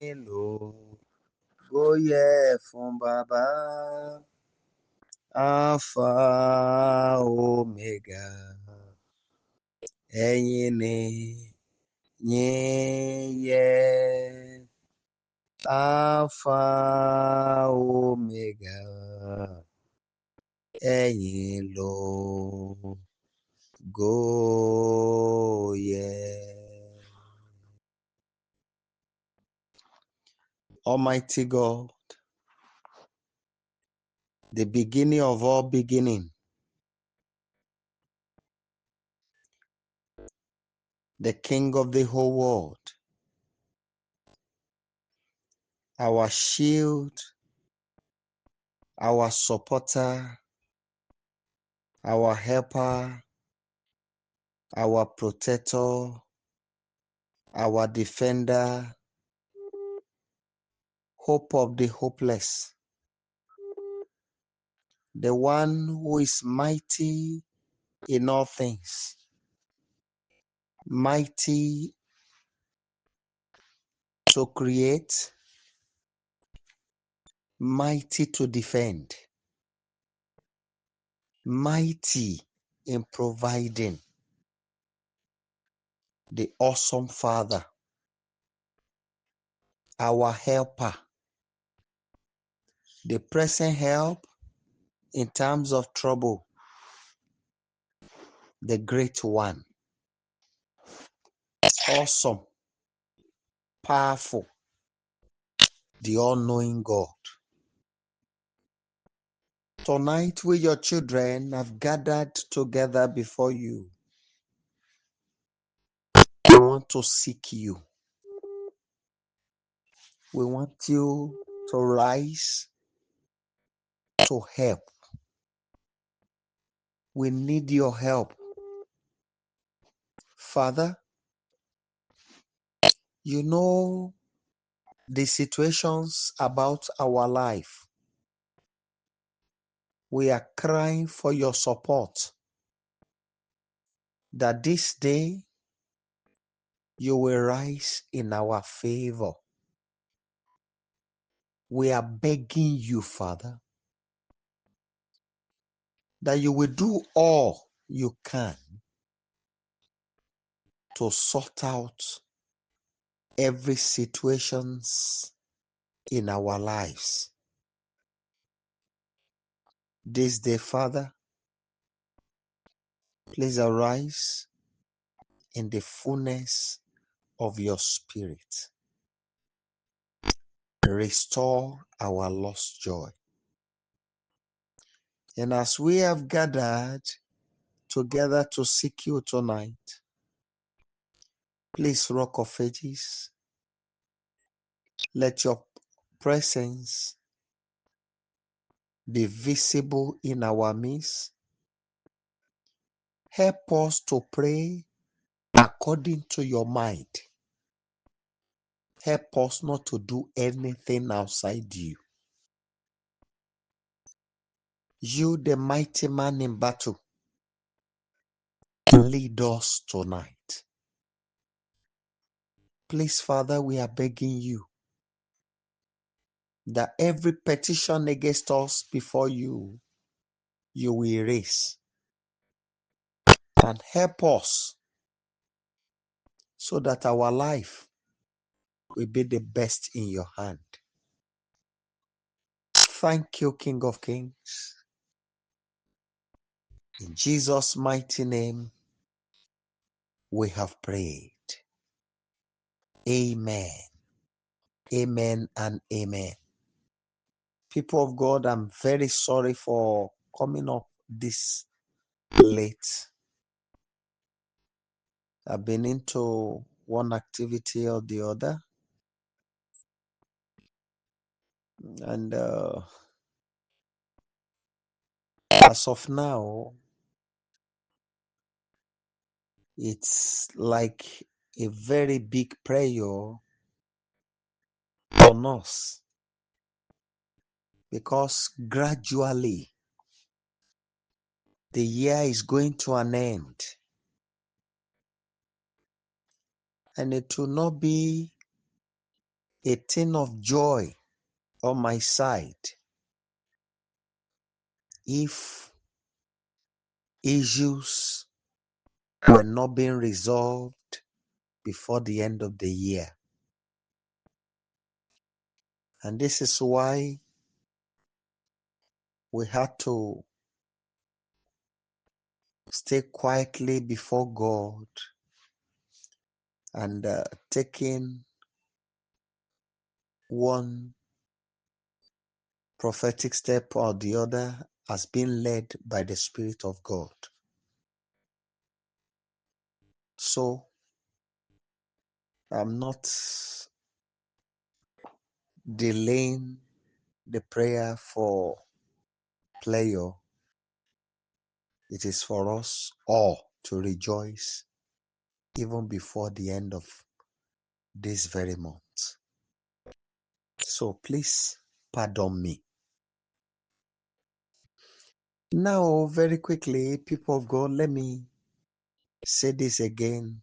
Lògo yẹ fún Bàbá. Alpha Omega. Ẹ̀yin ni ìyìn yẹ. Alpha Omega. Ẹ̀yin lògo yẹ. Almighty God, the beginning of all beginning, the King of the whole world, our shield, our supporter, our helper, our protector, our defender, hope of the hopeless, the one who is mighty in all things, mighty to create, mighty to defend, mighty in providing, the awesome Father, our helper, the present help in times of trouble, the great one, awesome, powerful, the all knowing God. Tonight, we, your children, have gathered together before you. We want to seek you. We want you to rise to help. We need your help. Father, you know the situations about our life. We are crying for your support that this day you will rise in our favor. We are begging you, Father, that you will do all you can to sort out every situations in our lives. This day, Father, please arise in the fullness of your spirit. Restore our lost joy. And as we have gathered together to seek you tonight, please, Rock of Ages, let your presence be visible in our midst. Help us to pray according to your mind. Help us not to do anything outside you. You, the mighty man in battle, lead us tonight. Please, Father, we are begging you that every petition against us before you, you will erase and help us so that our life will be the best in your hand. Thank you, King of Kings. In Jesus' mighty name, we have prayed. Amen. Amen and amen. People of God, I'm very sorry for coming up this late. I've been into one activity or the other. And as of now, it's like a very big prayer on us because gradually the year is going to an end and it will not be A thing of joy on my side if issues were not being resolved before the end of the year. And this is why we had to stay quietly before God and taking one prophetic step or the other as being led by the Spirit of God. So I'm not delaying the prayer for pleasure. It is for us all to rejoice even before the end of this very month. So please pardon me. Now, very quickly, people of God, let me say this again.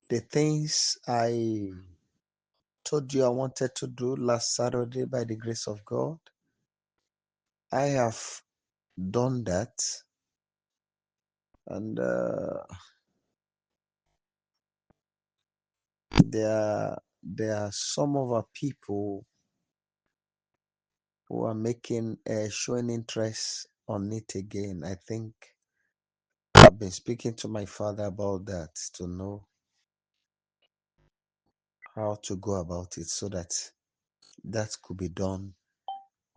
The things I told you I wanted to do last Saturday by the grace of God, I have done that. And there are some of our people who are showing interest on it again. I think I've been speaking to my father about that to know how to go about it so that that could be done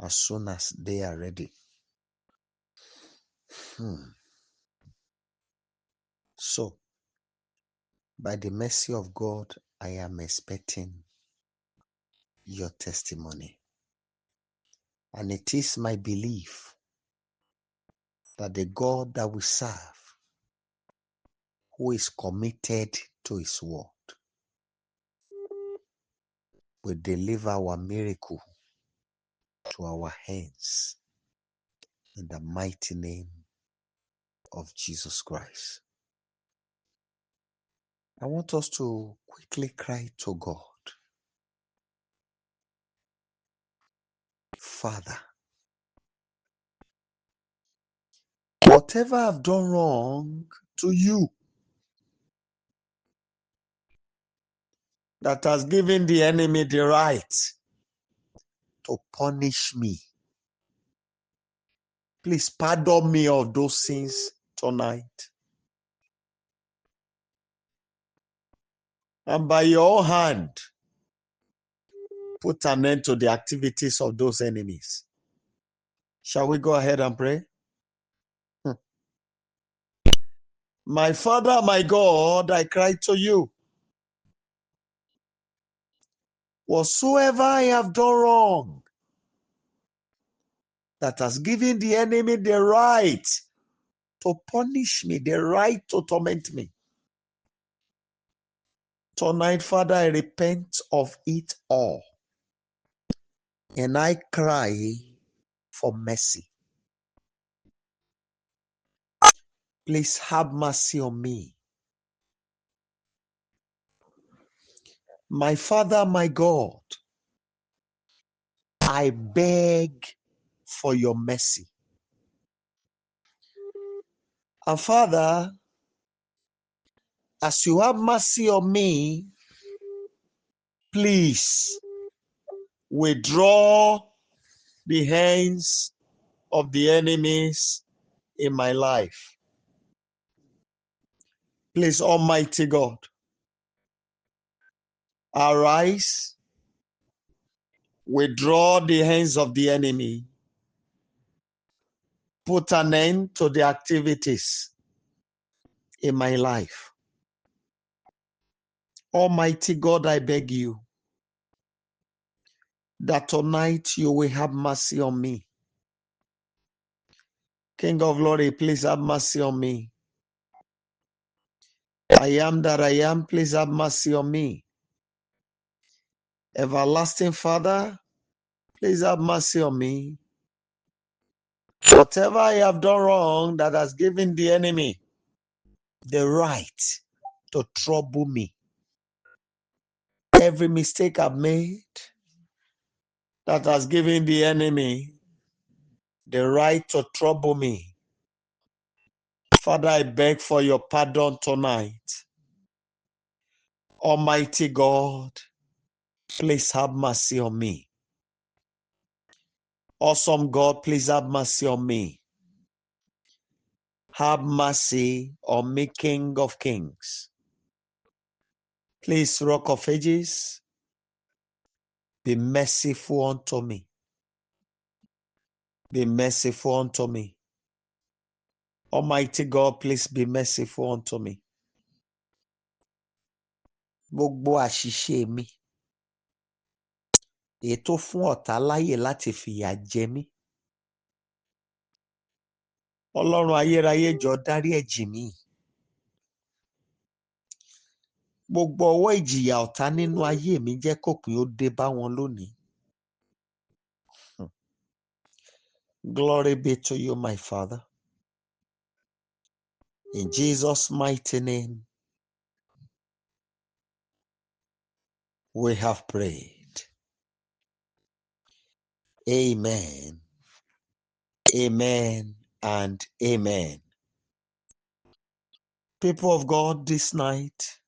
as soon as they are ready. So, by the mercy of God, I am expecting your testimony. And it is my belief that the God that we serve, who is committed to his word, will deliver our miracle to our hands in the mighty name of Jesus Christ. I want us to quickly cry to God. Father, whatever I've done wrong to you that has given the enemy the right to punish me, please pardon me of those sins tonight. And by your hand, put an end to the activities of those enemies. Shall we go ahead and pray? My Father, my God, I cry to you. Whatsoever I have done wrong that has given the enemy the right to punish me, the right to torment me, tonight, Father, I repent of it all. And I cry for mercy. Please have mercy on me. My Father, my God, I beg for your mercy. And Father, as you have mercy on me, please withdraw the hands of the enemies in my life. Please, Almighty God, arise, withdraw the hands of the enemy, put an end to the activities in my life. Almighty God, I beg you that tonight you will have mercy on me. King of glory, please have mercy on me. I am that I am, please have mercy on me. Everlasting Father, please have mercy on me. Whatever I have done wrong that has given the enemy the right to trouble me, Every mistake I've made that has given the enemy the right to trouble me, Father, I beg for your pardon tonight. Almighty God, please have mercy on me. Awesome God, please have mercy on me. Have mercy on me, King of Kings. Please, Rock of Ages, be merciful unto me. Be merciful unto me. Almighty God, please be merciful unto me. Gbogbo àṣìṣe mi, èyí tó fún ọ̀tá láyè láti fìyà jẹ mí. Ọlọ́run ayérayé, jọ̀ọ́ dárí ẹ̀ jì mí. Gbogbo ọwọ́ ìjìyà ọ̀tá nínú ayé mi, jẹ́ kópin ó dé bá wọn lónìí. Glory be to you, my Father. In Jesus' mighty name, we have prayed. Amen. Amen and amen. People of God, this night,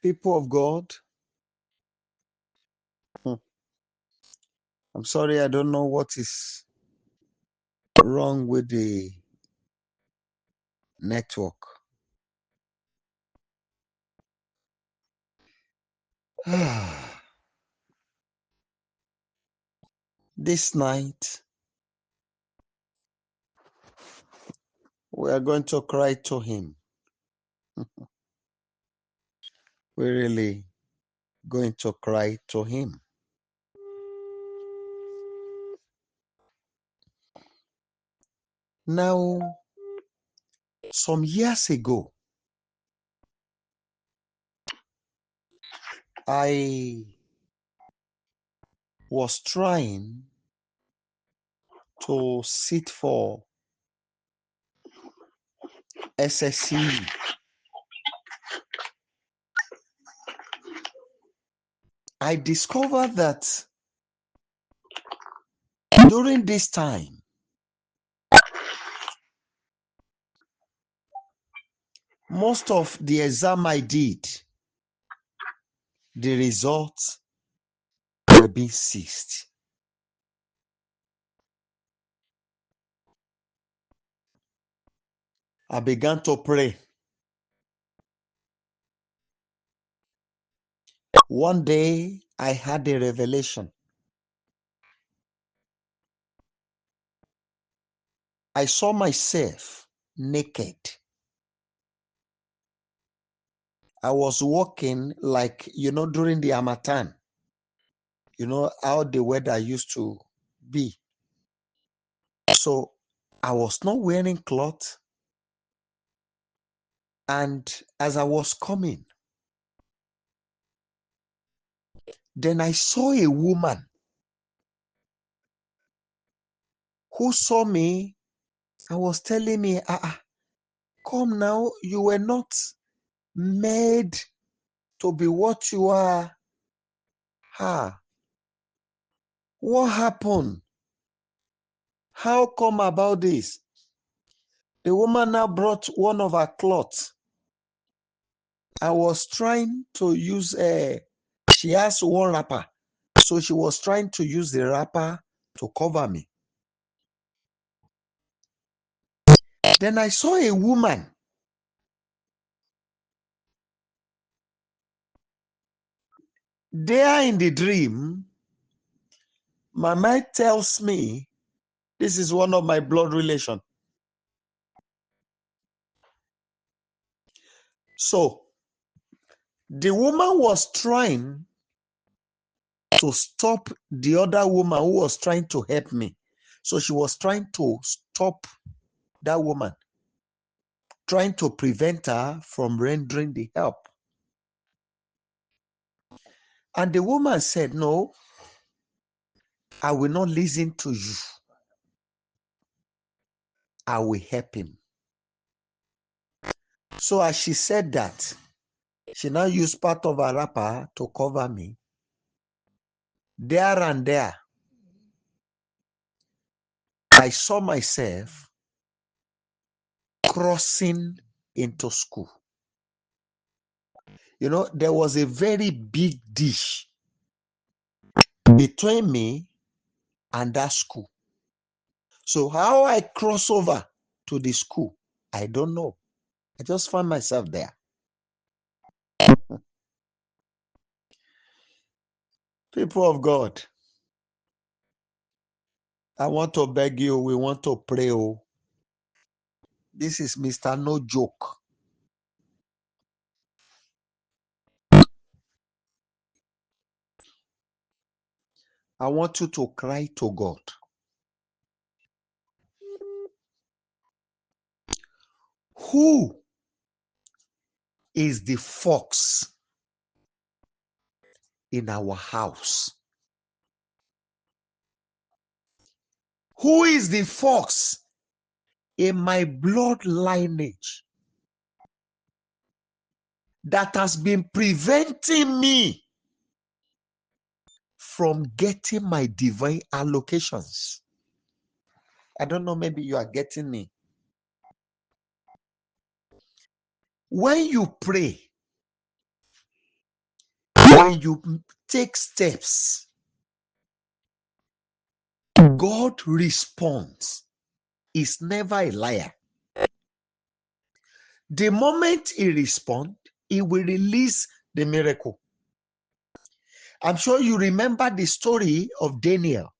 people of God, I'm sorry, I don't know what is wrong with the network. This night, we are going to cry to Him. We're really going to cry to Him. Now, some years ago, I was trying to sit for SSCE. I discovered that during this time, most of the exam I did, the results were being seized. I began to pray. One day, I had a revelation. I saw myself naked. I was walking like, during the Harmattan, you know how the weather used to be. So I was not wearing cloth. And as I was coming, then I saw a woman who saw me and was telling me, come now, you were not made to be what you are. What happened? How come about this? The woman now brought one of her cloths. I was trying to use a, she has one wrapper. So she was trying to use the wrapper to cover me. Then I saw a woman there in the dream. My mind tells me this is one of my blood relation. So the woman was trying to stop the other woman who was trying to help me. So she was trying to stop that woman, trying to prevent her from rendering the help. And the woman said, no, I will not listen to you. I will help him. So as she said that, she now used part of her wrapper to cover me. There and there, I saw myself crossing into school. You know, there was a very big dish between me and that school. So how I cross over to the school, I don't know. I just found myself there. People of God, I want to beg you, we want to pray. Oh. This is Mr. No Joke. I want you to cry to God. Who is the fox in our house? Who is the fox in my blood lineage that has been preventing me from getting my divine allocations? I don't know, maybe you are getting me. When you pray, when you take steps, God responds. He's never a liar. The moment he responds, he will release the miracle. I'm sure you remember the story of Daniel.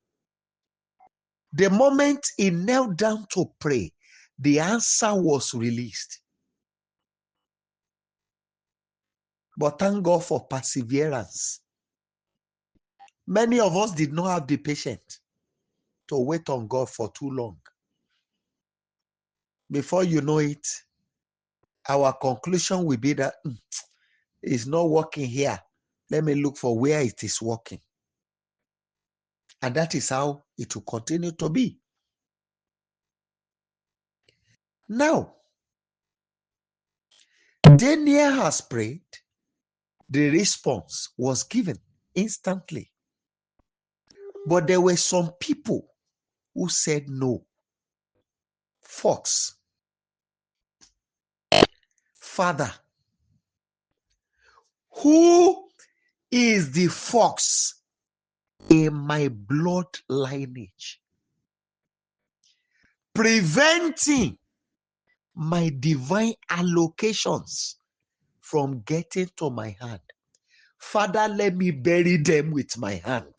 The moment he knelt down to pray, the answer was released. But thank God for perseverance. Many of us did not have the patience to wait on God for too long. Before you know it, our conclusion will be that it's not working here. Let me look for where it is working. And that is how it will continue to be. Now, Daniel has prayed. The response was given instantly. But there were some people who said no. Fox. Father, who is the fox in my blood lineage, preventing my divine allocations from getting to my hand? Father, let me bury them with my hand.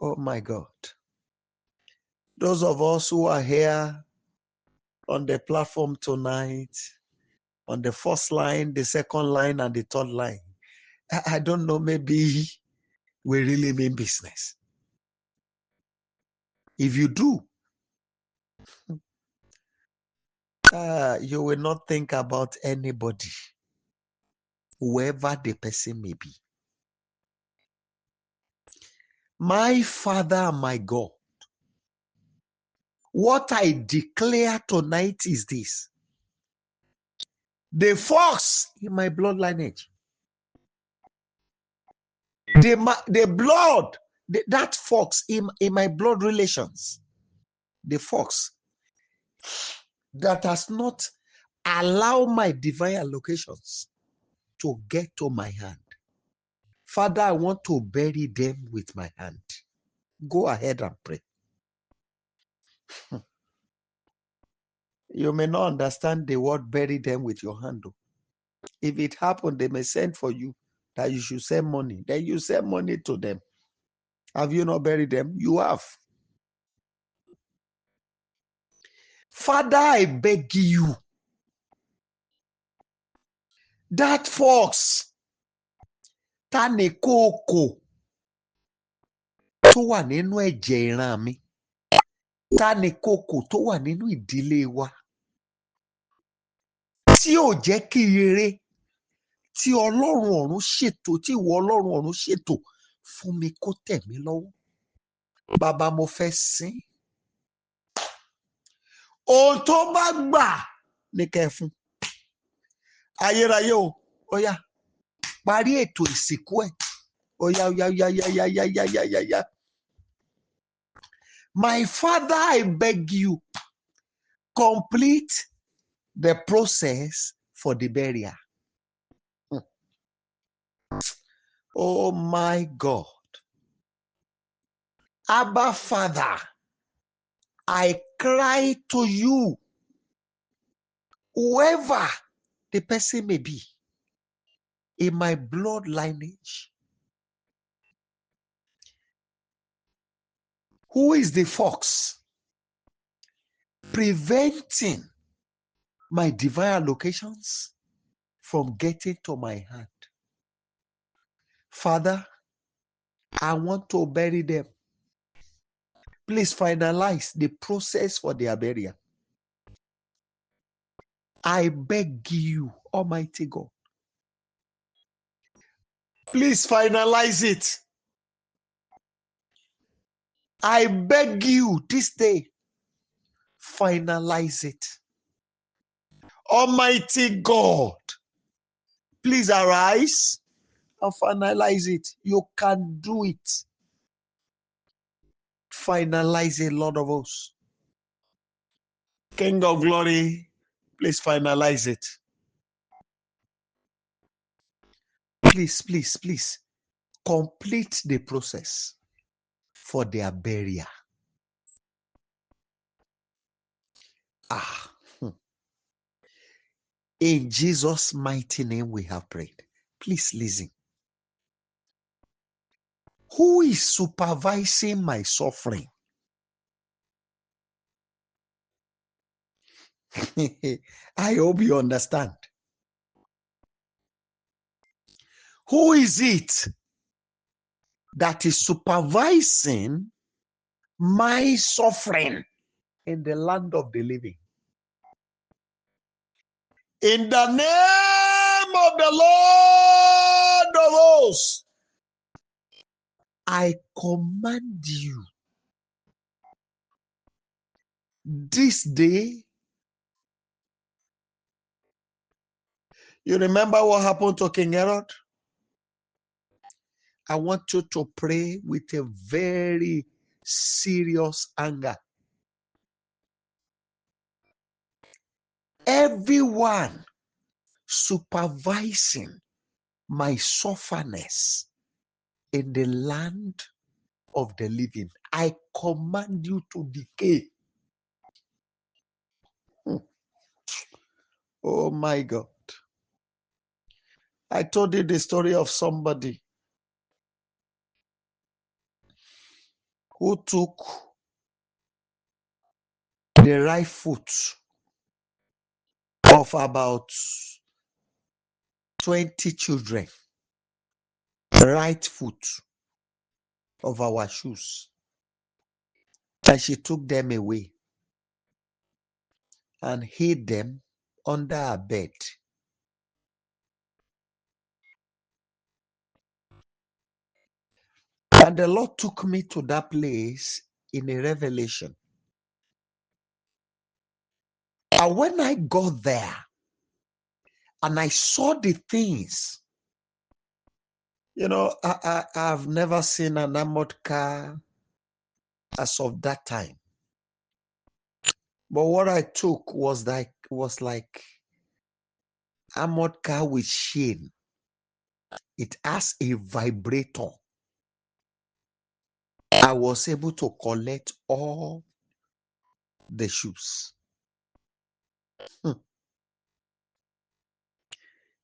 Oh my God. Those of us who are here on the platform tonight, on the first line, the second line, and the third line, I don't know, maybe we really mean business. If you do, you will not think about anybody, whoever the person may be. My Father, my God, what I declare tonight is this. The fox in my blood lineage, the blood, that fox in my blood relations, the fox that has not allowed my divine allocations to get to my hand. Father, I want to bury them with my hand. Go ahead and pray. You may not understand the word bury them with your hand. Though. If it happened, they may send for you that you should send money. Then you send money to them. Have you not buried them? You have. Father, I beg you. That fox, ta ni kókò tó wà nínú ẹ̀jẹ̀ ìran mi, ta ni kókò tó wà nínú ìdílé wa, tí ò jẹ́ kí ire tí Ọlọ́run ọ̀run ṣètò, tí ìwọ Ọlọ́run ọ̀run ṣètò fún mi kó tẹ̀ mí lọ́wọ́. Bàbá, mo fẹ́ sin. Ohun tó bá gbà ní kẹ́ ẹ fún. Ayérayé o, ó yá, parí ètò ìsìnkú ẹ̀. Ó yá, ó yá, ó yá, yá, yá, yá, yá, yá, yá, yá. My father, I beg you, complete the process for the burial. Oh my God. Abba Father, I cry to you, whoever the person may be in my blood lineage, who is the fox preventing my divine allocations from getting to my hand? Father, I want to bury them. Please finalize the process for their burial. I beg you, Almighty God. Please finalize it. I beg you this day, finalize it. Almighty God, please arise and finalize it. You can do it. Finalize it, Lord of hosts. King of glory, please finalize it. Please, please, please complete the process for their burial. Ah. In Jesus' mighty name we have prayed. Please listen. Who is supervising my suffering? I hope you understand. Who is it that is supervising my suffering in the land of the living? In the name of the Lord of hosts, I command you this day. You remember what happened to King Herod? I want you to pray with a very serious anger. Everyone supervising my sufferness in the land of the living, I command you to decay. Oh my God. I told you the story of somebody who took the right foot of about 20 children, right foot of our shoes, and she took them away and hid them under her bed. And the Lord took me to that place in a revelation. And when I got there and I saw the things, I've never seen an armored car as of that time. But what I took was like armored car with chain. It has a vibrator. I was able to collect all the shoes.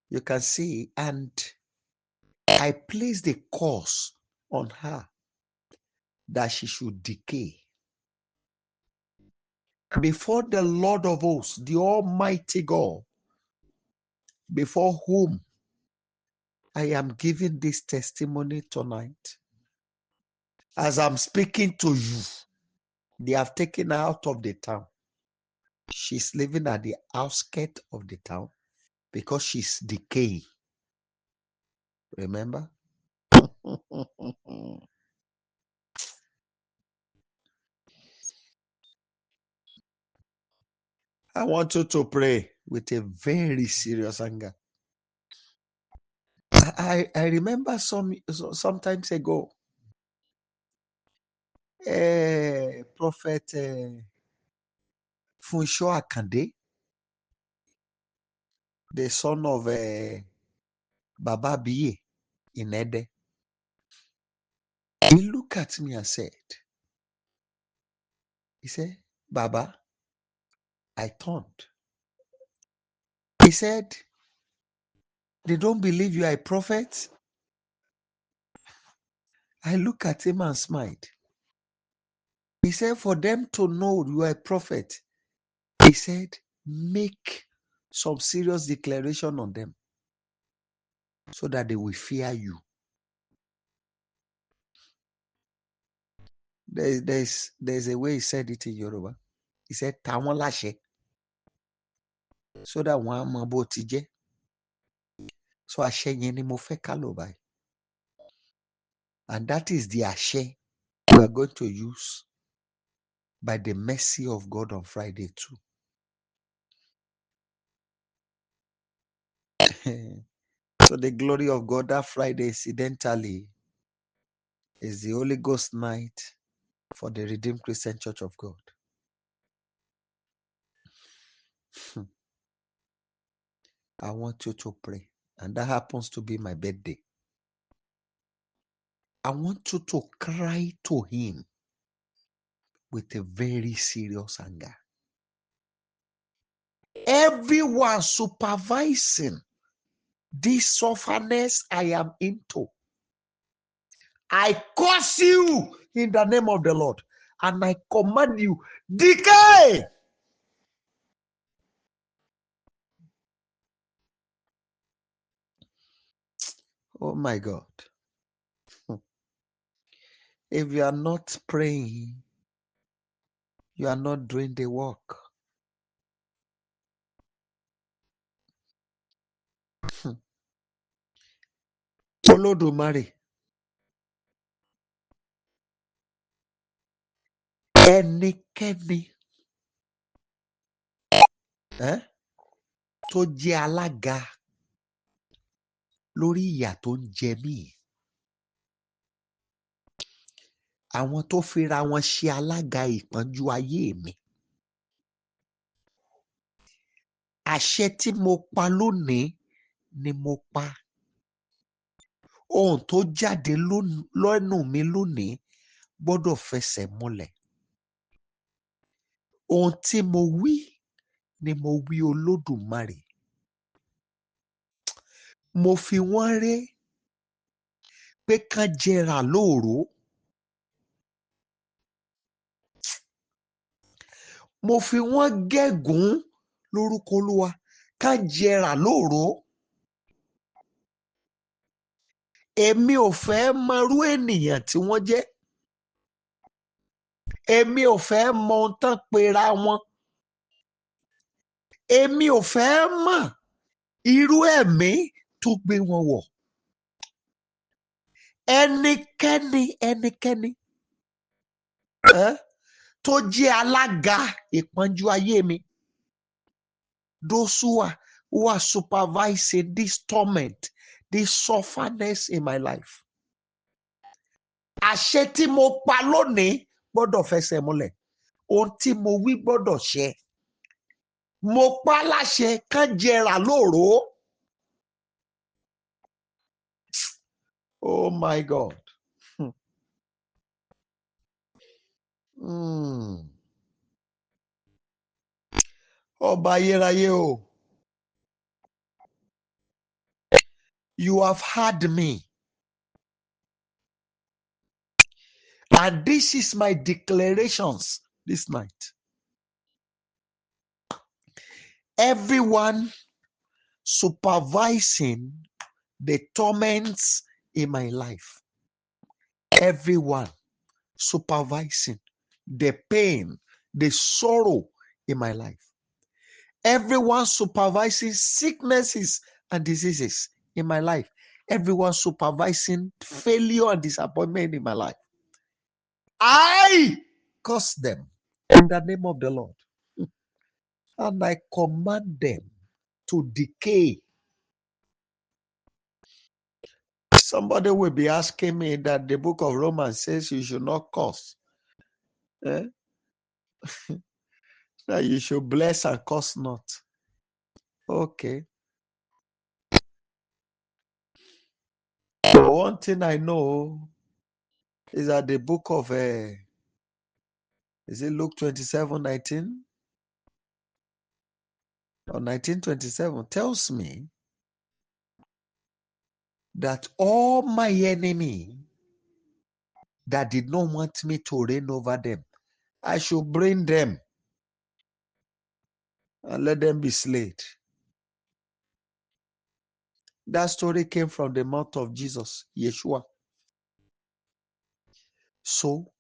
You can see, and I placed the curse on her that she should decay. Before the Lord of hosts, the Almighty God, before whom I am giving this testimony tonight, as I'm speaking to you, they have taken her out of the town. She's living at the outskirts of the town because she's decaying. Remember? I want you to pray with a very serious anger. I remember sometimes ago, Prophet Funsho Akande, the son of Baba Biye in Ede, he looked at me and said, he said, "Baba," I turned. He said, "They don't believe you are a prophet." I looked at him and smiled. He said, "For them to know you are a prophet," he said, "make some serious declaration on them so that they will fear you." There's a way he said it in Yoruba. He said, "Ta wọ́n láṣẹ," so that wọ́n á mọ bó ti jẹ́. So àṣẹ yẹn ni mo fẹ́ ká lò báyìí. And that is the àṣẹ we are going to use by the mercy of God on Friday too. So the glory of God that Friday, incidentally, is the Holy Ghost night for the Redeemed Christian Church of God. I want you to pray. And that happens to be my birthday. I want you to cry to him with a very serious anger. Everyone supervising this sufferness I am into, I curse you in the name of the Lord, and I command you, decay. Oh my God. If you are not praying, you are not doing the work. Olódùmarè, ẹnikẹ́ni tó jẹ́ alága lórí ìyà tó ń jẹ mí, àwọn tó fira wọn ṣe alága ìpọ́njú ayé mi, àṣẹ tí mo pa lónìí ni mo pa. Ohun tó jáde lẹ́nu mi lónìí gbọ́dọ̀ fẹsẹ̀ múlẹ̀. Ohun tí mo wí ni mo wí, Olódùmarè. Mo fi wọ́n ré pé kán jẹrà lóòró. Mo fi wọ́n gégùn-ún lórúkọ Olúwa kán jẹrà lóòró. Èmi ò fẹ́ mọrú ènìyàn tí wọ́n jẹ́. Èmi ò fẹ́ mọ ohun tán pera wọn. Èmi ò fẹ́ mọ̀ irú ẹ̀mí tó gbé wọn wọ̀. Ẹnikẹ́ni tó jẹ́ alága ìpọ́njú ayé mi, those who are supervising this torment, this sufferness in my life. Àṣẹ tí mo pa lónìí gbọ́dọ̀ fẹsẹ̀ múlẹ̀. Ohun tí mo wí gbọ́dọ̀ ṣẹ. Mo pa láṣẹ kán jẹrà lóòró. Oh my God. Ọba ayérayé o. You have heard me. And this is my declarations this night. Everyone supervising the torments in my life, everyone supervising the pain, the sorrow in my life, everyone supervising sicknesses and diseases in my life, everyone supervising failure and disappointment in my life, I curse them in the name of the Lord. And I command them to decay. Somebody will be asking me that the book of Romans says you should not curse. Eh? That you should bless and curse not. Okay. But one thing I know is that the book of, is it Luke 27:19 or 19:27 tells me that all my enemy that did not want me to reign over them, I should bring them and let them be slain. That story came from the mouth of Jesus, Yeshua. So,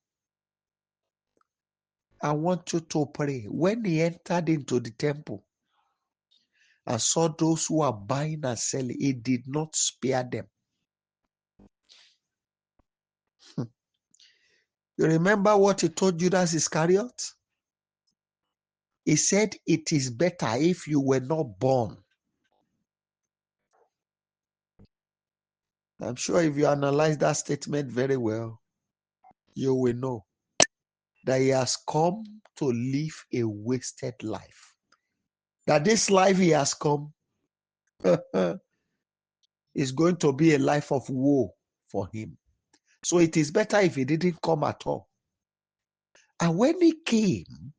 I want you to pray. When he entered into the temple and saw those who are buying and selling, he did not spare them. You remember what he told Judas Iscariot? He said, it is better if you were not born. I'm sure if you analyze that statement very well, you will know that he has come to live a wasted life. That this life he has come is going to be a life of woe for him. So it is better if he didn't come at all. And when he came,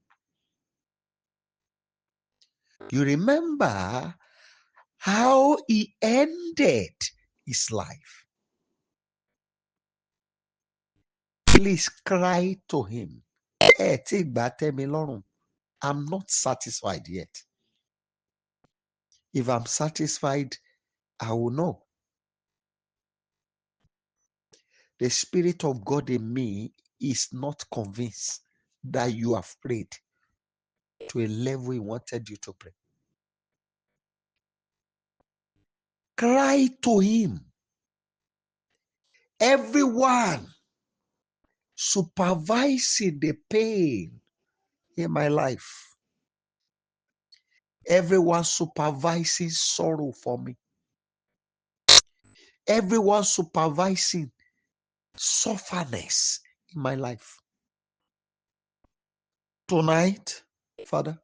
you remember how he ended his life. Please cry to him. Ẹ tí gbà tẹ́ mi lọ́rùn. I'm not satisfied yet. If I'm satisfied, I will know. The Spirit of God in me is not convinced that you have prayed to a level he wanted you to pray. Cry to him. Everyone supervising the pain in my life. Everyone supervising sorrow for me. Everyone supervising sufferness in my life. Tonight, Father,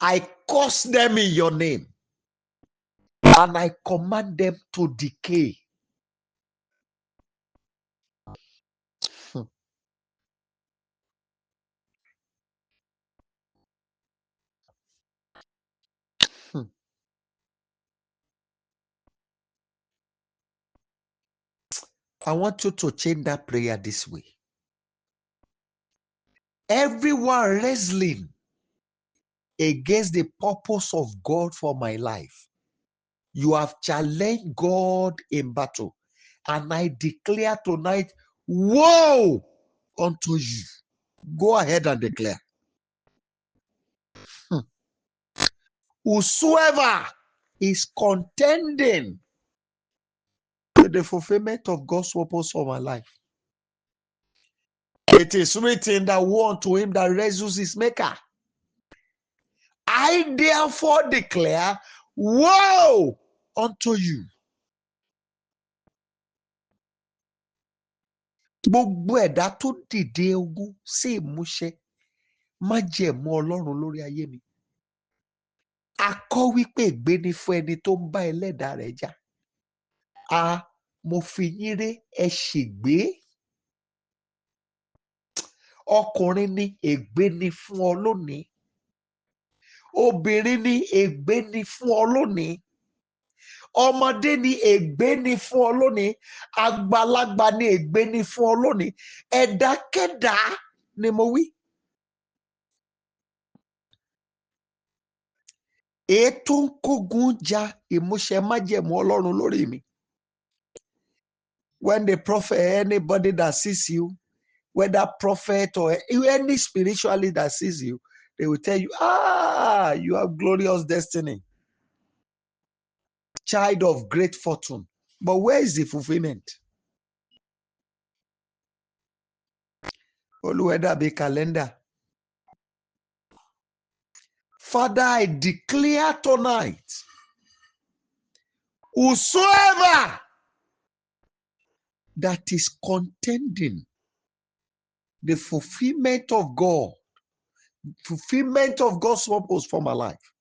I curse them in your name and I command them to decay. I want you to change that prayer this way. Everyone wrestling against the purpose of God for my life, you have challenged God in battle. And I declare tonight, woe unto you. Go ahead and declare. Whosoever is contending with the fulfillment of God's purpose for my life, it is written that woe unto him that wrestles his maker. I therefore declare, woe unto you. Gbogbo ẹ̀dá tó dìde ogun sí ìmúṣẹ májẹ̀mú Ọlọ́run lórí ayé mi. A kọ́ wípé ègbé ni fún ẹni tó ń bá ẹlẹ́dàá rẹ̀ jà. A mo fi yín ré ẹ ṣègbé. Ọkùnrin ni ègbé ni fún ọ lónìí. Obìnrin ni ègbé ni fún ọ lónìí. Ọmọdé ni ègbé ni fún ọ lónìí. Àgbàlagbà ni ègbé ni fún ọ lónìí. Ẹ̀dákẹ́dá ni mo wí. Èyí tó ń kógun ja ìmúṣẹ májẹ̀mú Ọlọ́run lórí mi. When the prophet, anybody that sees you, whether prophet or any spiritualist that sees you, they will tell you, you have glorious destiny. Child of great fortune. But where is the fulfillment? Olúwa dàbí calendar. Father, I declare tonight, whosoever that is contending the fulfillment of God, fulfillment of God's purpose for my life,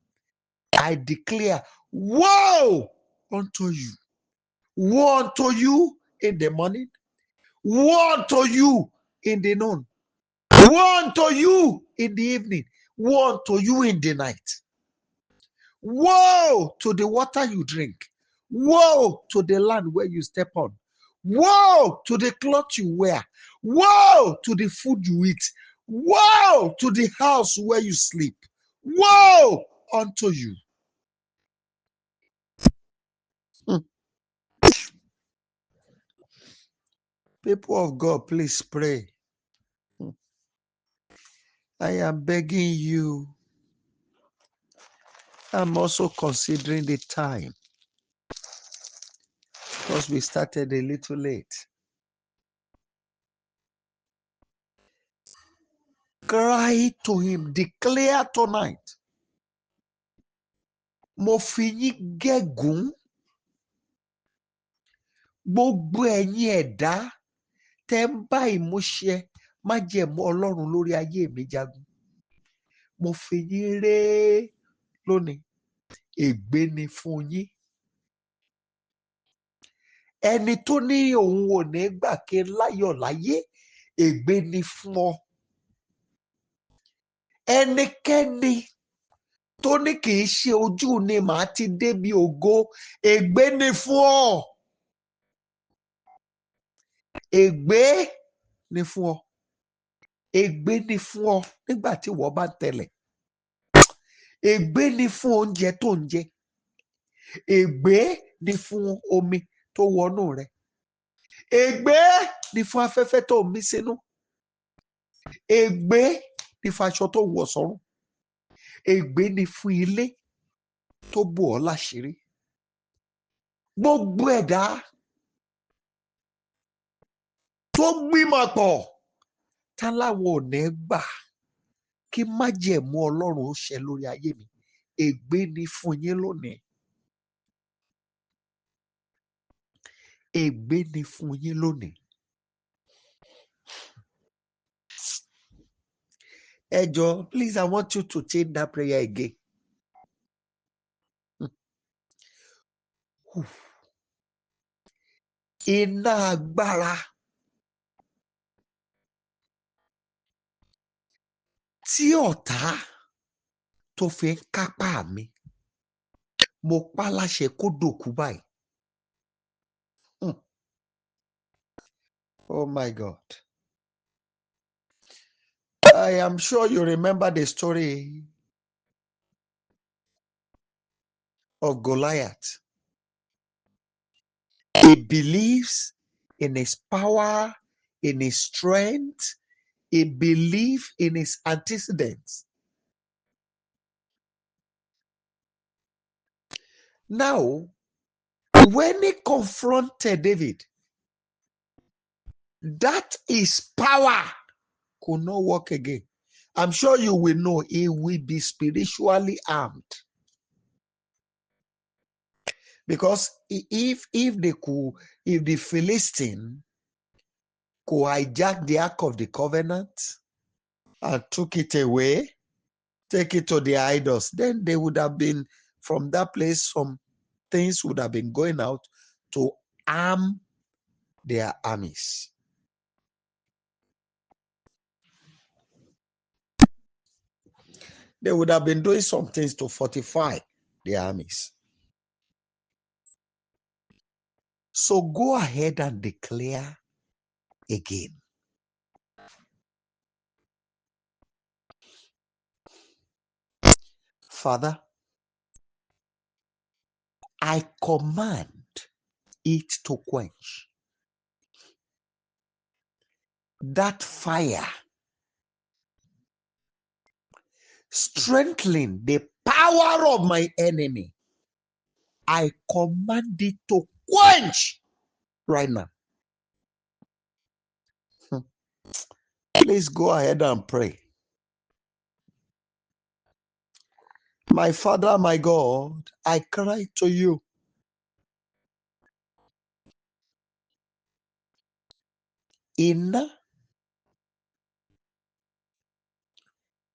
I declare, woe unto you. Woe unto you in the morning. Woe unto you in the noon. Woe unto you in the evening. Woe unto you in the night. Woe to the water you drink. Woe to the land where you step on. Woe to the cloth you wear. Woe to the food you eat. Woe to the house where you sleep. Woe unto you. People of God, please pray. I am begging you. I'm also considering the time because we started a little late. Cry to him, declare tonight. Mo fi yín gégùn. Gbogbo ẹ̀yin ẹ̀dá tẹ́ ń bá ìmúṣẹ májẹ̀mú Ọlọ́run lórí ayé mi jagun. Mo fi yín ré lónìí. Ègbé ni fún yín. Ẹni tó ní òun ò ní gbà kí n láyọ̀ láyé, ègbé ni fún ọ. Ẹnikẹ́ni tó ní kì í ṣe ojú ni màá ti débi ògo, ègbé ni fún ọ. Ègbé ni fún ọ. Ègbé ni fún ọ nígbà tí ìwọ bá ń tẹlẹ̀. Ègbé ni fún oúnjẹ tó ń jẹ. Ègbé ni fún omi tó wọnú rẹ. Ègbé ni fún afẹ́fẹ́ tó ń mí sínú. Ègbé ni fún aṣọ tó wọ̀ sọ́rùn. Ègbé ni fún ilé tó bò ọ́ láṣìírí. Gbogbo ẹ̀dá tó gbìmọ̀ pọ̀ tá láwọn ò ní gbà kí májẹ̀mú Ọlọ́run ó ṣẹ lórí ayé mi. Ègbé ni fún yín lónìí. Ègbé ni fún yín lónìí. Ẹ jọ̀ọ́, please, I want you to change that prayer again. Iná agbára tí ọ̀tá tó fi ń kápá mi, mo pa á láṣẹ kó dòkú báyìí. Oh my God. I am sure you remember the story of Goliath. He believes in his power, in his strength. He believes in his antecedents. Now, when he confronted David, that his power could not work again. I'm sure you will know he will be spiritually armed. Because if they could, if the Philistine could hijack the Ark of the Covenant and took it away, take it to the idols, then they would have been, from that place, some things would have been going out to arm their armies. They would have been doing some things to fortify the armies. So go ahead and declare again. Father, I command it to quench. That fire, strengthening the power of my enemy, I command it to quench right now. Please go ahead and pray. My Father, my God, I cry to you. Iná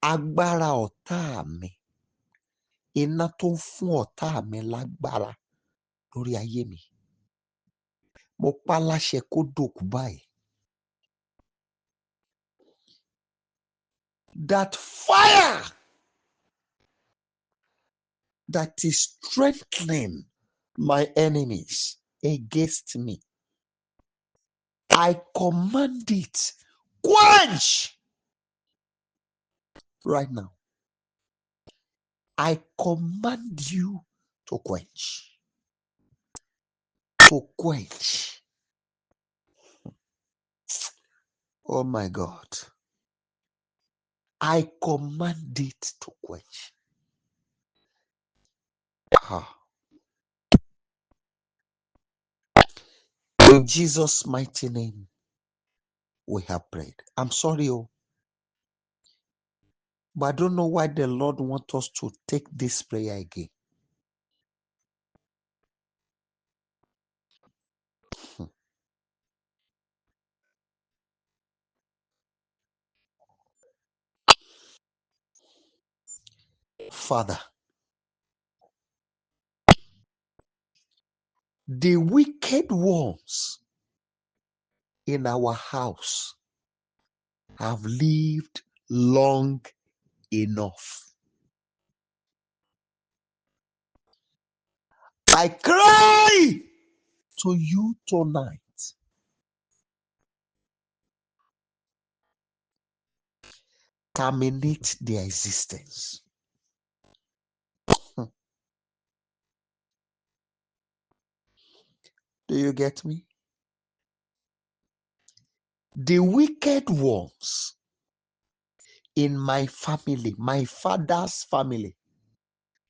agbára ọ̀tá mi, iná tó ń fún ọ̀tá mi lágbára lórí ayé mi. Mo pa á láṣẹ kó dòkú báyìí. That fire that is strengthening my enemies against me, I command it, quench right now. I command you to quench. To quench. Oh my God. I command it to quench. Ah. In Jesus' mighty name, we have prayed. I'm sorry, oh, but I don't know why the Lord wants us to take this prayer again. Father, the wicked ones in our house have lived long enough. I cry to you tonight. Terminate their existence. Do you get me? The wicked ones in my family, my father's family,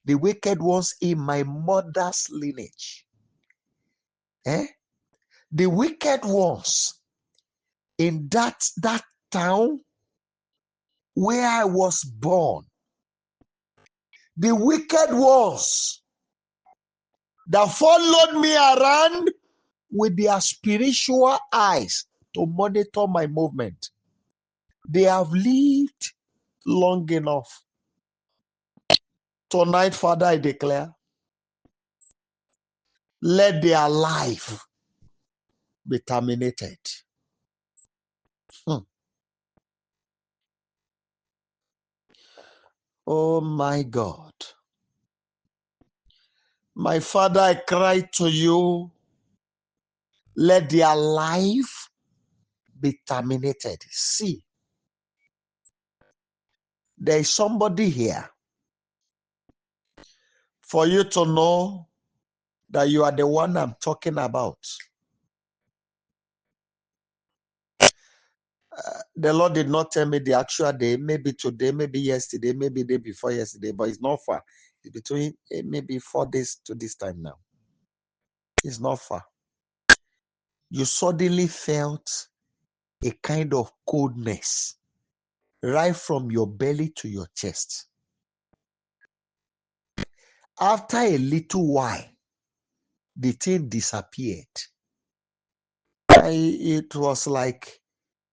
the wicked ones in my mother's lineage, eh? The wicked ones in that town where I was born, the wicked ones that followed me around with their spiritual eyes to monitor my movement. They have lived long enough. Tonight, Father, I declare, let their life be terminated. Oh my God. My Father, I cry to you, let their life be terminated. See, there is somebody here for you to know that you are the one I'm talking about. The Lord did not tell me the actual day, maybe today, maybe yesterday, maybe day before yesterday, but it's not far. It's between maybe 4 days to this time now. It's not far. You suddenly felt a kind of coldness right from your belly to your chest. After a little while, the thing disappeared. It was like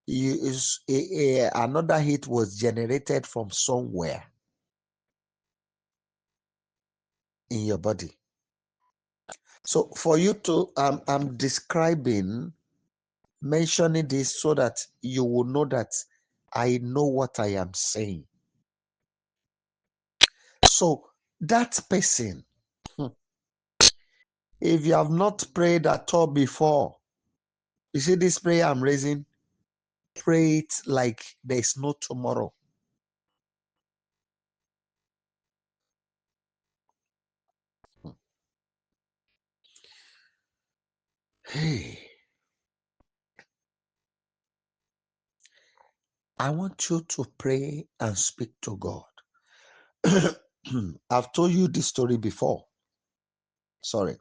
another heat was generated from somewhere in your body. So for you to, I'm describing, mentioning this so that you will know that I know what I am saying. So that person, if you have not prayed at all before, you see this prayer I'm raising, pray it like there's no tomorrow. Hey, I want you to pray and speak to God. I've told you this story before. Sorry.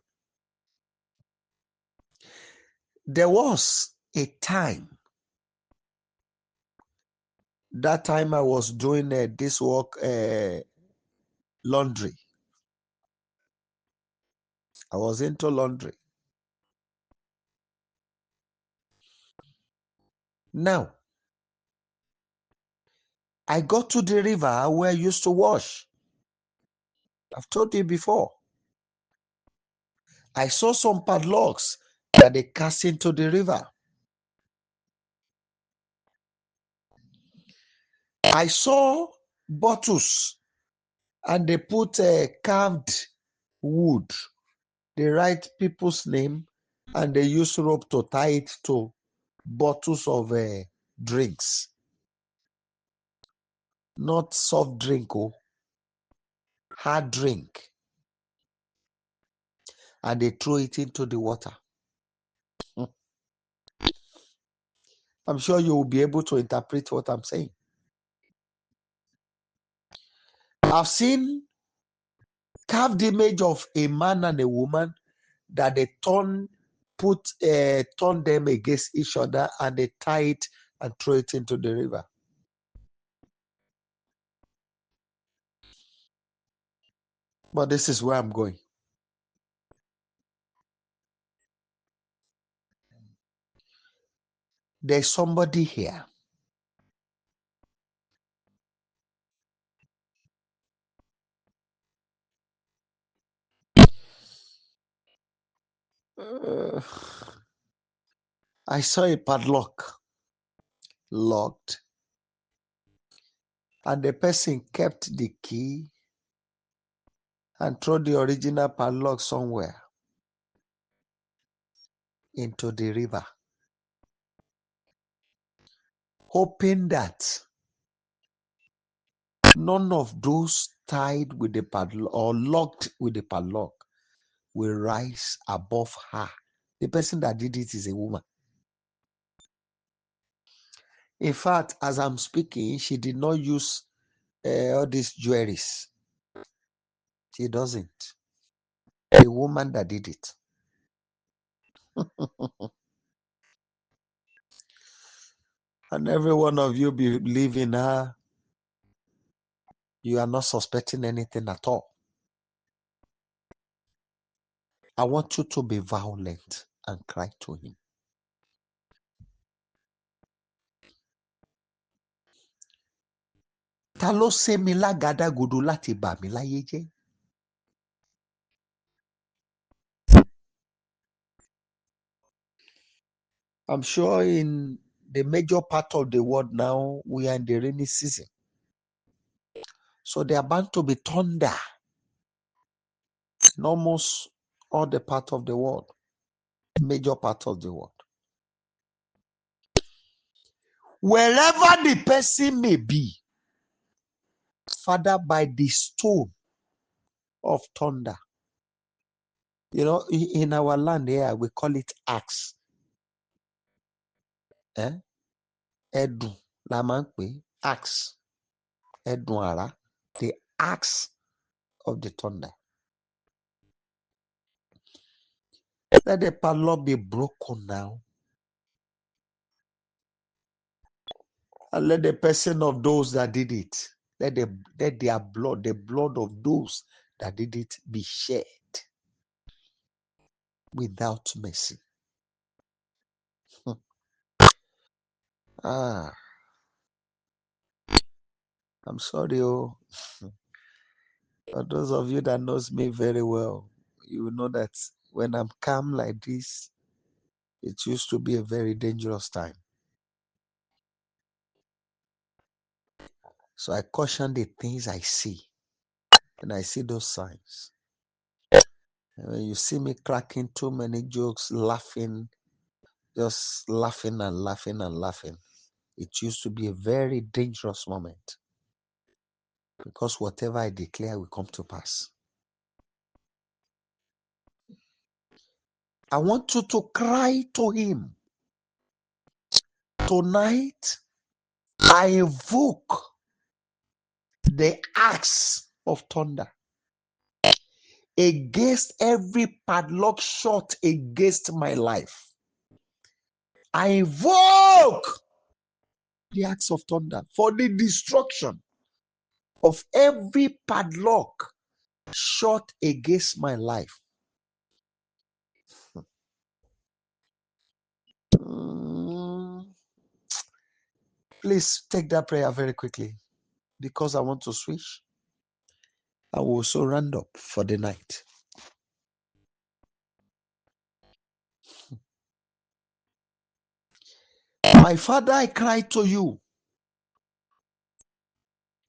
There was a time. That time I was doing this work, laundry. I was into laundry. Now, I got to the river where I used to wash. I've told you before. I saw some padlocks that they cast into the river. I saw bottles and they put a carved wood. They write people's name and they use rope to tie it to bottles of drinks. Not soft drink, oh, hard drink. And they throw it into the water. I'm sure you will be able to interpret what I'm saying. I've seen carved image of a man and a woman that they turn them against each other and they tie it and throw it into the river. But this is where I'm going. There's somebody here. I saw a padlock locked, and the person kept the key and threw the original padlock somewhere into the river, hoping that none of those tied with the padlock or locked with the padlock will rise above her. The person that did it is a woman. In fact, as I'm speaking, she did not use all these jewelries. She doesn't. The woman that did it. And every one of you believe in her. You are not suspecting anything at all. I want you to be violent and cry to him. Ta ló sé mi lágàdàgodo láti bà mí láyé jẹ́? I'm sure in the major part of the world now, we are in the rainy season. So there are bound to be thunder in almost all the part of the world, major part of the world. Wherever the person may be, Father, by the stone of thunder. You know, in our land here, we call it axe. Ẹdùn la máa ń pè é, axe. Ẹdùn àrá, the axe of the thunder. Let the padlock be broken now. And let the person of those that did it, let their blood, the blood of those that did it, be shed without mercy. I'm sorry, oh. For those of you that knows me very well, you will know that when I'm calm like this, it used to be a very dangerous time. So I caution the things I see, and I see those signs. And when you see me cracking too many jokes, laughing, just laughing and laughing and laughing, it used to be a very dangerous moment, because whatever I declare will come to pass. I want you to cry to him. Tonight, I invoke the axe of thunder against every padlock shot against my life. I invoke the axe of thunder for the destruction of every padlock Shot against my life. Please take that prayer very quickly because I want to switch. I will also round up for the night. My Father, I cry to you.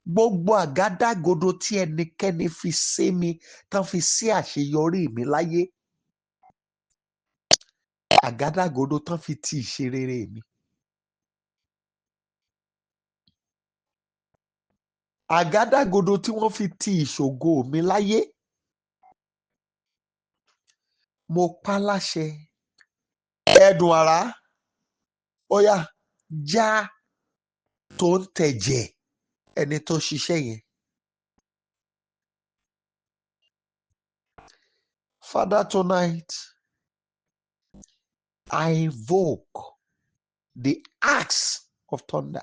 Gbogbo àgádágodo tí ẹnikẹ́ni fi sé mi tán fi sí àṣeyọrí mi láyé. Àgádágodo tán fi ti ìṣerere mi. Àgádágodo tí wọ́n fi ti ìṣògo mi láyé. Mo pa láṣẹ. Ẹ̀dùn àrá. Ó yá já tó ń tẹ̀jẹ̀ ẹni tó ṣiṣẹ́ yẹn. Father, tonight, I invoke the axe of thunder.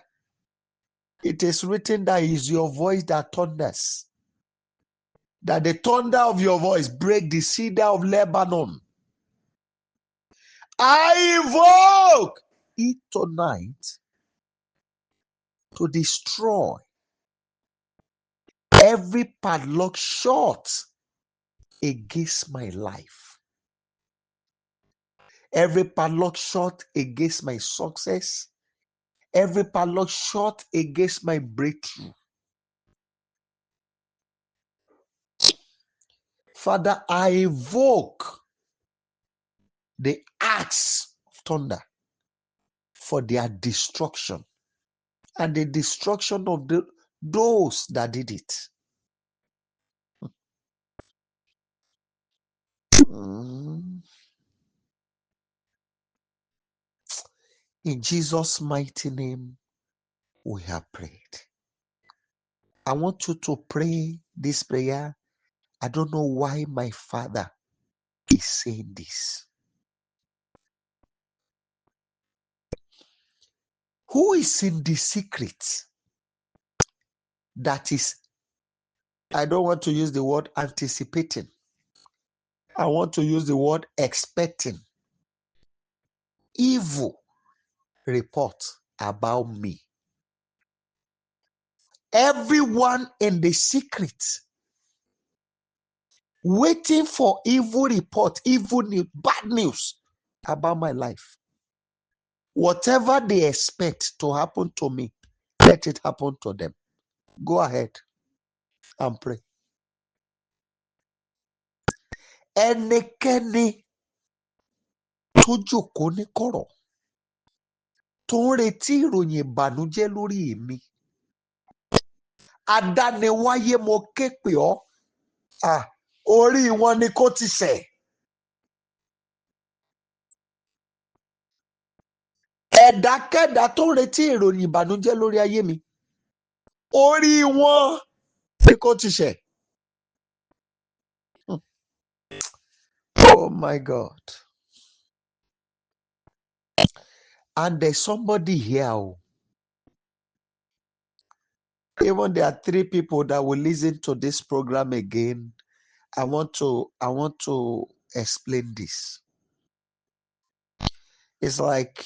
It is written that it is your voice that thunders, that the thunder of your voice break the cedar of Lebanon. I invoke it tonight to destroy every padlock shut against my life, every padlock shut against my success, every padlock shut against my breakthrough. Father, I invoke the axe of thunder for their destruction and the destruction of those that did it. In Jesus' mighty name, we have prayed. I want you to pray this prayer. I don't know why my father is saying this. Who is in the secret that is, I don't want to use the word anticipating. I want to use the word expecting evil report about me. Everyone in the secret waiting for evil report, evil news, bad news about my life. Whatever they expect to happen to me, let it happen to them. Go ahead and pray. Ẹnikẹ́ni tó jókòó ní kọ̀rọ̀ tó ń retí ìròyìn ìbànújẹ́ lórí mi. Adániwáyé, mo ké pè ọ́. Ah, orí wọn ni kó ti ṣẹ̀. Ẹ̀dákẹ́dá tó ń retí ìròyìn ìbànújẹ́ lórí ayé mi. Orí wọn ni kó ti ṣẹ̀. Oh my God. And there's somebody here. Oh. Even there are three people that will listen to this program again. I want to explain this. It's like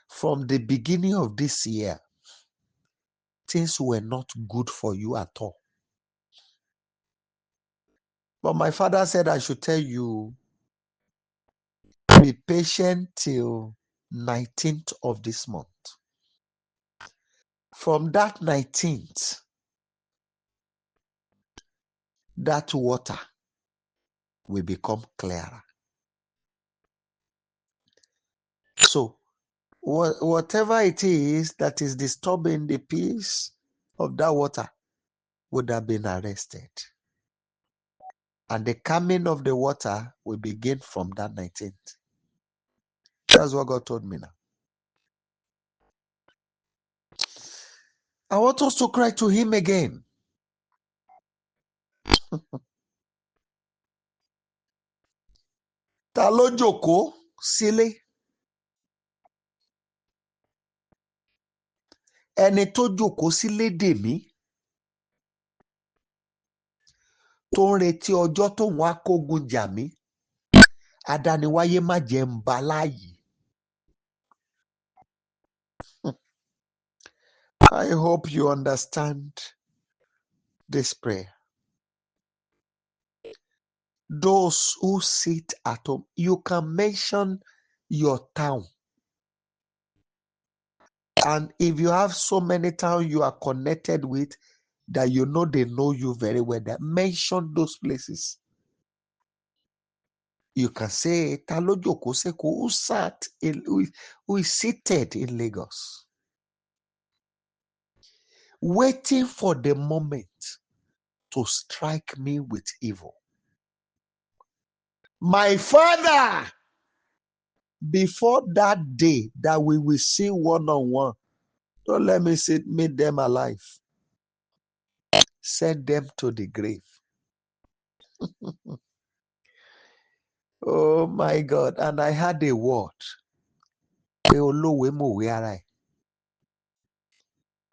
from the beginning of this year, things were not good for you at all. But my father said I should tell you, be patient till 19th of this month. From that 19th, that water will become clearer. So, whatever it is that is disturbing the peace of that water would have been arrested. And the coming of the water will begin from that 19th. That's what God told me now. I want us to cry to Him again. Ta ló jókòó sílé? Ẹni tó jókòó sílé dè mí. Tó ń retí ọjọ́ tóun á kógun jà mí. Adániwáyé, má jẹ́ ń bá láàyè. I hope you understand this prayer. Those who sit at home, you can mention your town. And if you have so many towns you are connected with that you know they know you very well, that mention those places. You can say, "Ta ló jókòó s'Ékòó," who is seated in Lagos, waiting for the moment to strike me with evil. My father, before that day that we will see one on one, don't let me meet them alive. Send them to the grave. Oh my God. And I had a word. Pé olówe mòwe ara ẹ̀.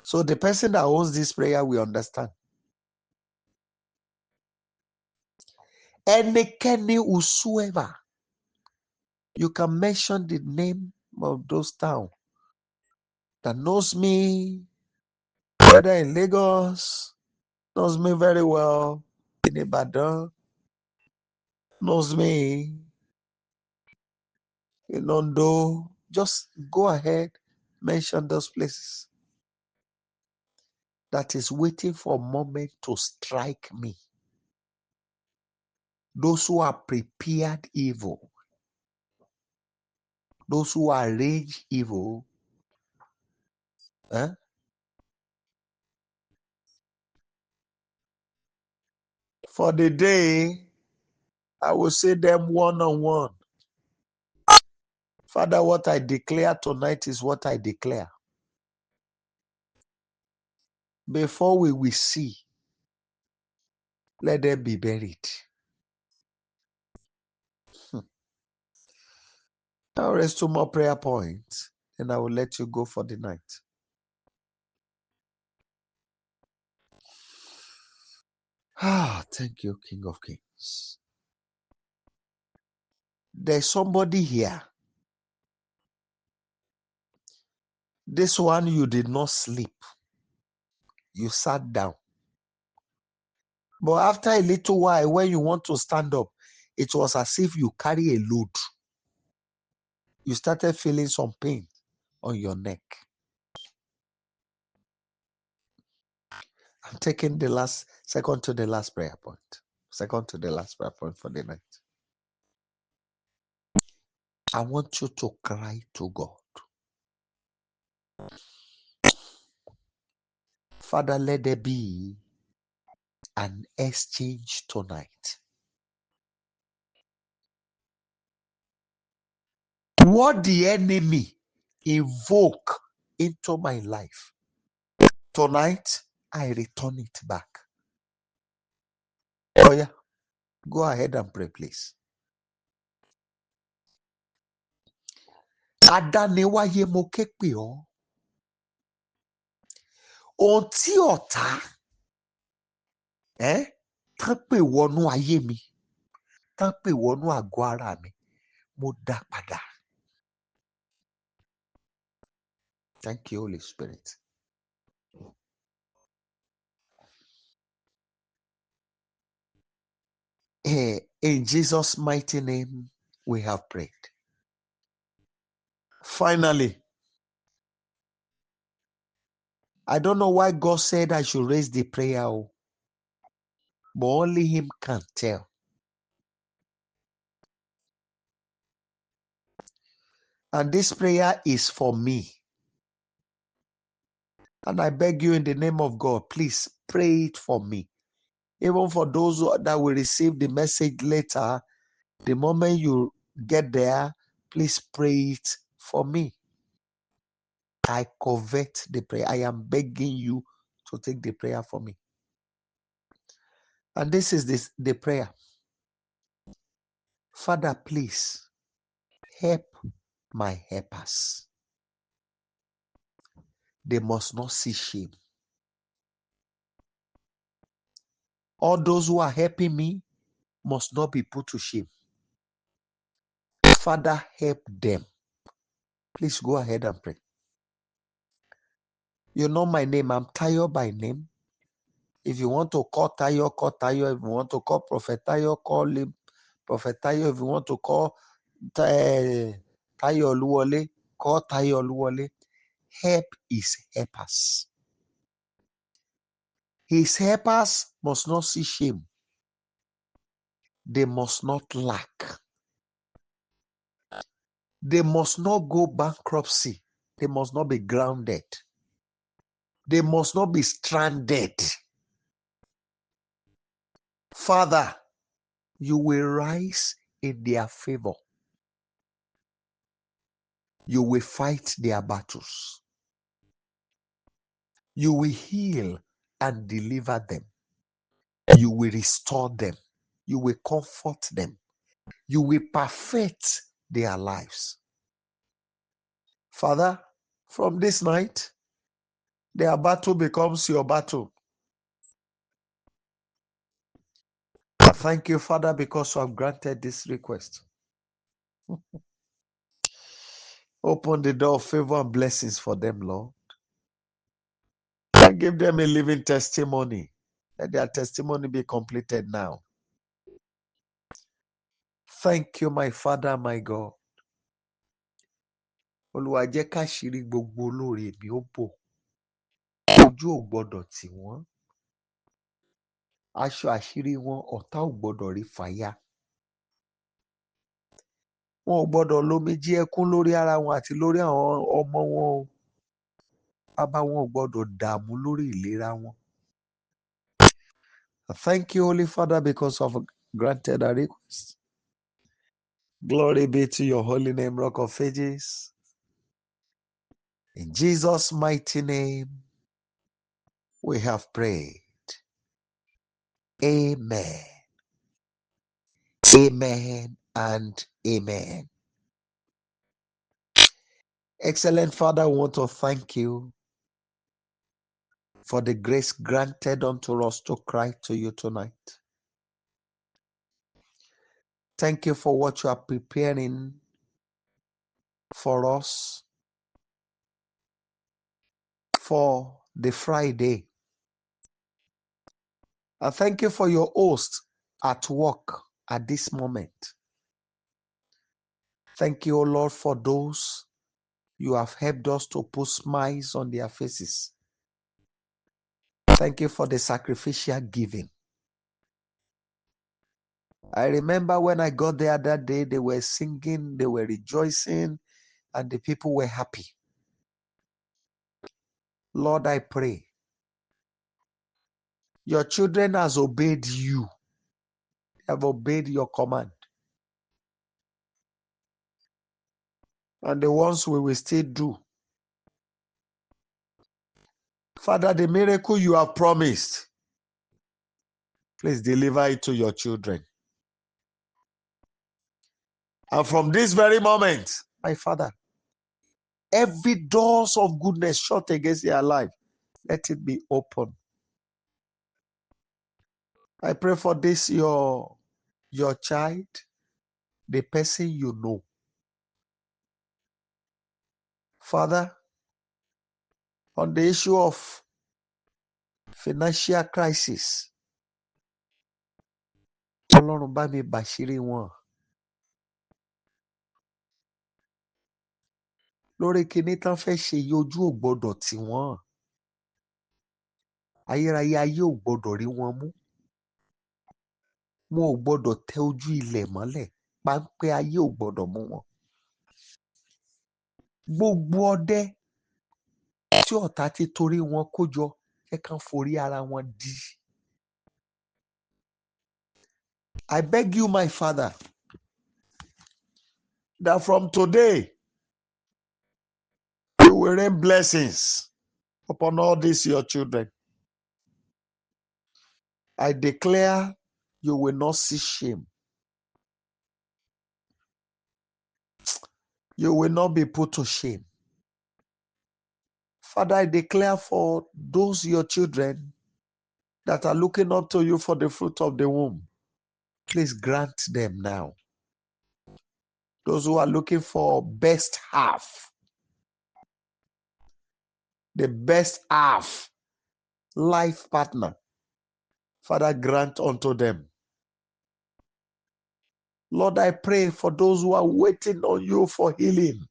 So the person that owns this prayer will understand. Ẹnikẹ́ni, whosoever, you can mention the name of those town that knows me, whether in Lagos, knows me very well, in Ibadan, knows me in Ondo. Just go ahead, mention those places. That is waiting for a moment to strike me. Those who are prepared evil, those who arrange evil, eh? For the day I will see them one on one. Father, what I declare tonight is what I declare. Before we will see, let them be buried. Now, raise two more prayer points, and I will let you go for the night. Thank you, King of Kings. There's somebody here. This one, you did not sleep. You sat down. But after a little while, when you want to stand up, it was as if you carry a load. You started feeling some pain on your neck. I'm taking the last, second to the last prayer point. Second to the last prayer point for the night. I want you to cry to God. Father, let there be an exchange tonight. What the enemy invoke into my life, tonight I return it back. Oh yeah, go ahead and pray, please. Adániwáyé, mo ké pè ọ́. Ohun tí ọ̀tá tán pè wọnú ayé mi, tán pè wọnú àgọ́ ara mi, mo dá padà. Thank you, Holy Spirit. In Jesus' mighty name, we have prayed. Finally, I don't know why God said I should raise the prayer, oh, but only Him can tell. And this prayer is for me. And I beg you in the name of God, please pray it for me. Even for those that will receive the message later, the moment you get there, please pray it for me. I covet the prayer. I am begging you to take the prayer for me. And this is the prayer. Father, please help my helpers. They must not see shame. All those who are helping me must not be put to shame. Father, help them. Please go ahead and pray. You know my name. I'm Tayo by name. If you want to call Tayo, call Tayo. If you want to call Prophet Tayo, call him Prophet Tayo. If you want to call Tayo Oluwole, call Tayo Oluwole. Help his helpers. His helpers must not see shame. They must not lack. They must not go bankruptcy. They must not be grounded. They must not be stranded. Father, you will rise in their favor. You will fight their battles. You will heal and deliver them. You will restore them. You will comfort them. You will perfect their lives. Father, from this night, their battle becomes your battle. I thank you, Father, because you have granted this request. Open the door of favor and blessings for them, Lord. And give them a living testimony. Let their testimony be completed now. Thank you, my Father, my God. Olúwa, jẹ́ káṣírí gbogbo olóore mi ó bò. Ojú ò gbọ́dọ̀ tì wọ́n. Aṣọ àṣírí wọn, ọ̀tá ò gbọ́dọ̀ rí fàya. Wọn ò gbọ́dọ̀ lomijé ẹkún lórí ara wọn àti lórí àwọn ọmọ wọn o. Bàbá wọn ò gbọ́dọ̀ dààmú lórí ìlera wọn. Thank you, Holy Father, because of granted our request. Glory be to your holy name, Rock of Ages. In Jesus' mighty name, we have prayed. Amen. Amen and amen. Excellent Father, we want to thank you for the grace granted unto us to cry to you tonight. Thank you for what you are preparing for us for the Friday. I thank you for your host at work at this moment. Thank you, O Lord, for those you have helped us to put smiles on their faces. Thank you for the sacrificial giving. I remember when I got there that day, they were singing, they were rejoicing, and the people were happy. Lord, I pray. Your children has obeyed you. They have obeyed your command. And the ones we will still do. Father, the miracle you have promised, please deliver it to your children. And from this very moment, my Father, every doors of goodness shut against their life, let it be open. I pray for this your child, the person you know. Father, on the issue of financial crisis, Ọlọ́run, bá mi bàṣírí wọn. Lórí kinní tán fẹ́ ṣe yìí, ojú ò gbọ́dọ̀ tì wọ́n. Ayérayé, ayé ò gbọ́dọ̀ rí wọn mú. Wọn ò gbọ́dọ̀ tẹ ojú ilẹ̀ mọ́lẹ̀. Páńpẹ́ ayé ò gbọ́dọ̀ mú wọn. Gbogbo ọdẹ tí ọ̀tá ti torí wọn kó jọ, jẹ́ kán forí ara wọn dí. I beg you, my Father, that from today you will rain blessings upon all these your children. I declare you will not see shame. You will not be put to shame. Father, I declare for those your children that are looking up to you for the fruit of the womb, please grant them now. Those who are looking for best half, the best half life partner, Father, grant unto them. Lord, I pray for those who are waiting on you for healing.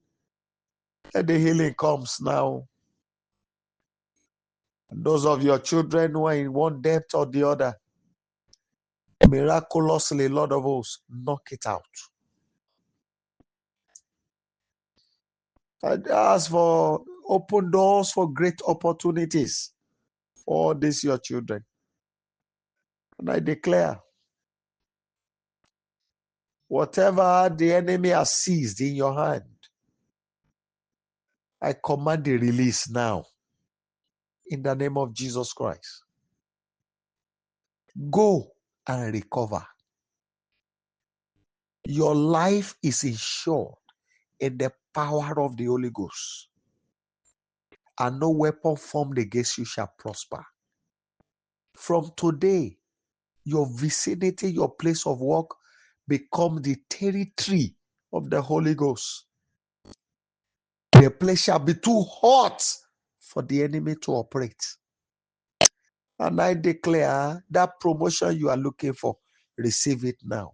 Let the healing comes now. And those of your children who are in one depth or the other, miraculously, Lord of hosts, knock it out. I ask for open doors for great opportunities for these your children. And I declare, whatever the enemy has seized in your hand, I command the release now in the name of Jesus Christ. Go and recover. Your life is insured in the power of the Holy Ghost, and no weapon formed against you shall prosper. From today, your vicinity, your place of work, become the territory of the Holy Ghost. The place shall be too hot for the enemy to operate. And I declare that promotion you are looking for, receive it now.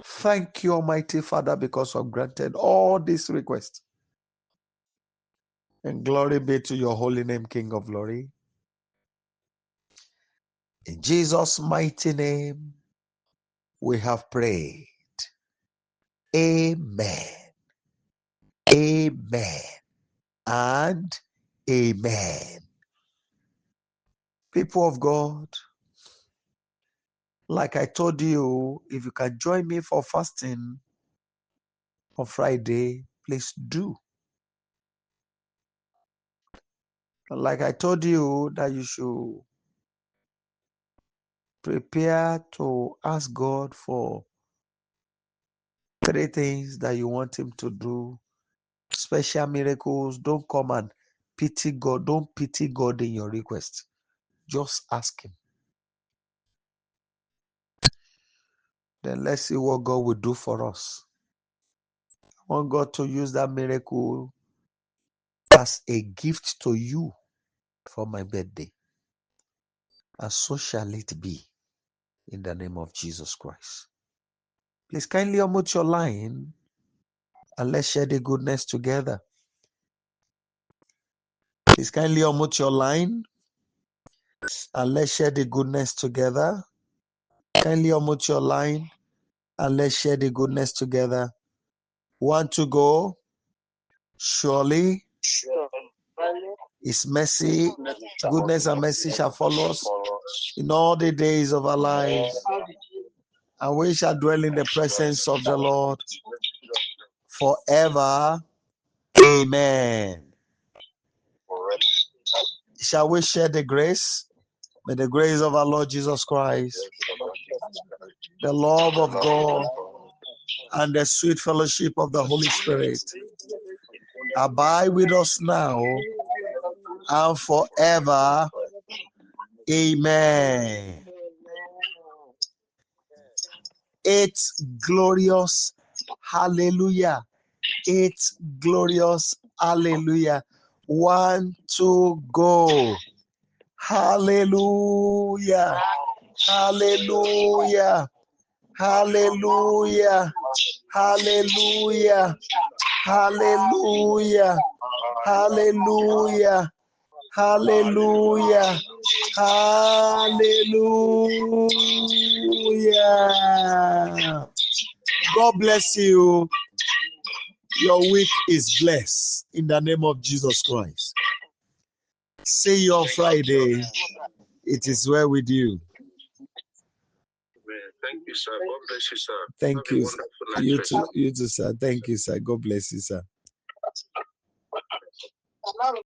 Thank you, Almighty Father, because you have granted all these requests. And glory be to your holy name, King of glory. In Jesus' mighty name, we have prayed. Amen. Amen. And amen. People of God, like I told you, if you can join me for fasting on Friday, please do. Like I told you that you should prepare to ask God for 3 things that you want him to do. Special miracles. Don't come and pity God. Don't pity God in your request. Just ask him. Then let's see what God will do for us. I want God to use that miracle as a gift to you for my birthday. And so shall it be in the name of Jesus Christ. Please kindly unmute your line and let's share the goodness together. Please kindly unmute your line and let's share the goodness together. Kindly unmute your line and let's share the goodness together. 1 to go. Surely His mercy, goodness and mercy shall follow us in all the days of our lives, and we shall dwell in the presence of the Lord forever. Amen. Shall we share the grace? May the grace of our Lord Jesus Christ, the love of God, and the sweet fellowship of the Holy Spirit abide with us now and forever. Amen. It's glorious. Hallelujah. It's glorious. Hallelujah. 1, 2, go. Hallelujah. Hallelujah. Hallelujah. Hallelujah. Hallelujah. Hallelujah. Hallelujah. Hallelujah. God bless you. Your week is blessed in the name of Jesus Christ. See you on Friday. It is well with you. Thank you, sir. God bless you, sir. Thank you. You too, sir. Thank you, sir. God bless you, sir.